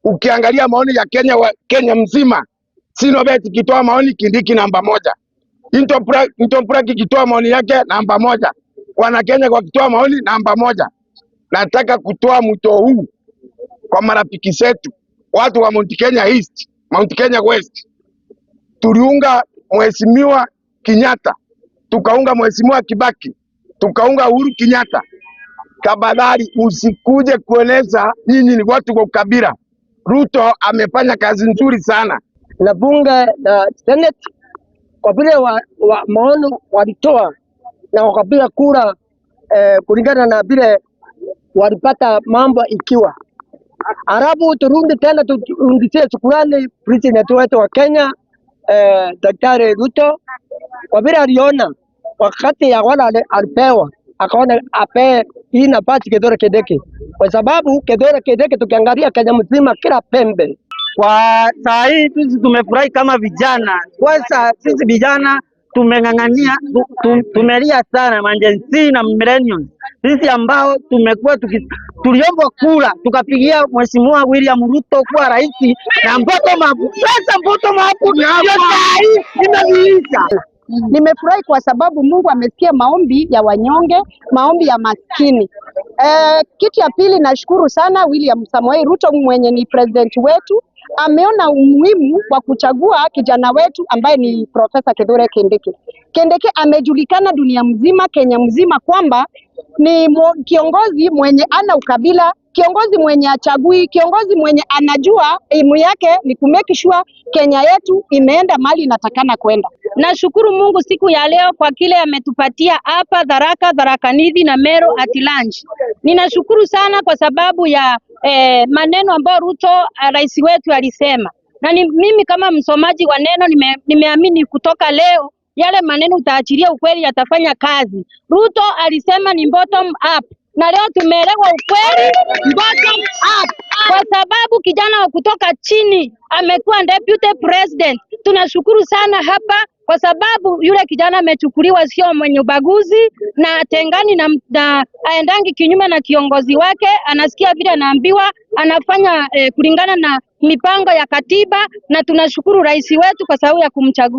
Ukiangalia maoni ya Kenya, Kenya mzima, Sinobet ikitoa maoni, Kindiki namba moja. Intoprak ikitoa maoni yake, namba moja. Wana Kenya wakitoa maoni, namba moja. Nataka kutoa mwito huu kwa marafiki zetu, watu wa Mount Kenya East, Mount Kenya West. Tuliunga Mheshimiwa Kenyatta, tukaunga Mheshimiwa Kibaki, tukaunga Uhuru Kenyatta. Tafadhali usikuje kueleza nyinyi ni watu wa ukabila. Ruto amefanya kazi nzuri sana. Na bunge na Senate kwa vile maoni walitoa na wakapiga kura kulingana na vile walipata mambo ikiwa Arabu. Turudi tena turudishie shukurani president wetu wa Kenya, Daktari Ruto, kwa vile aliona wakati ya wala alipewa, akaona apee hii nafasi Kithure Kindiki, kwa sababu Kithure Kindiki tukiangalia Kenya mzima kila pembe. Kwa saa hii sisi tumefurahi kama vijana. Kwanza sisi vijana tumeng'ang'ania, tumelia sana ma-Gen Z na millennials. Sisi ambao tumekuwa tuliombwa kura tukapigia Mheshimiwa William Ruto kuwa rais na bottom up. Sasa bottom up ndio saa hii imedhihirisha. Nimefurahi kwa sababu Mungu amesikia maombi ya wanyonge, maombi ya maskini. Kitu ya pili, nashukuru sana William Samoei Ruto mwenye ni president wetu, ameona umuhimu wa kuchagua kijana wetu ambaye ni Profesa Kithure Kindiki. Kindiki amejulikana dunia mzima, Kenya mzima kwamba ni kiongozi mwenye ana ukabila, kiongozi mwenye achagui, kiongozi mwenye anajua aim yake ni kumake sure Kenya yetu imeenda mahali inatakana kwenda. Nashukuru Mungu siku ya leo kwa kile ametupatia hapa Tharaka, Tharaka Nithi na Meru at large. Ninashukuru sana kwa sababu ya maneno ambayo Ruto, rais wetu, alisema, na mimi kama msomaji wa neno nimeamini kutoka leo yale maneno utaachilia ukweli yatafanya kazi. Ruto alisema ni bottom up, na leo tumeelewa ukweli bottom up, kwa sababu kijana wa kutoka chini amekuwa deputy president. Tunashukuru sana hapa kwa sababu yule kijana amechukuliwa, sio mwenye ubaguzi na tengani na aendangi kinyume na kiongozi wake, anasikia vile anaambiwa, anafanya kulingana na mipango ya katiba, na tunashukuru rais wetu kwa sababu ya kumchagua.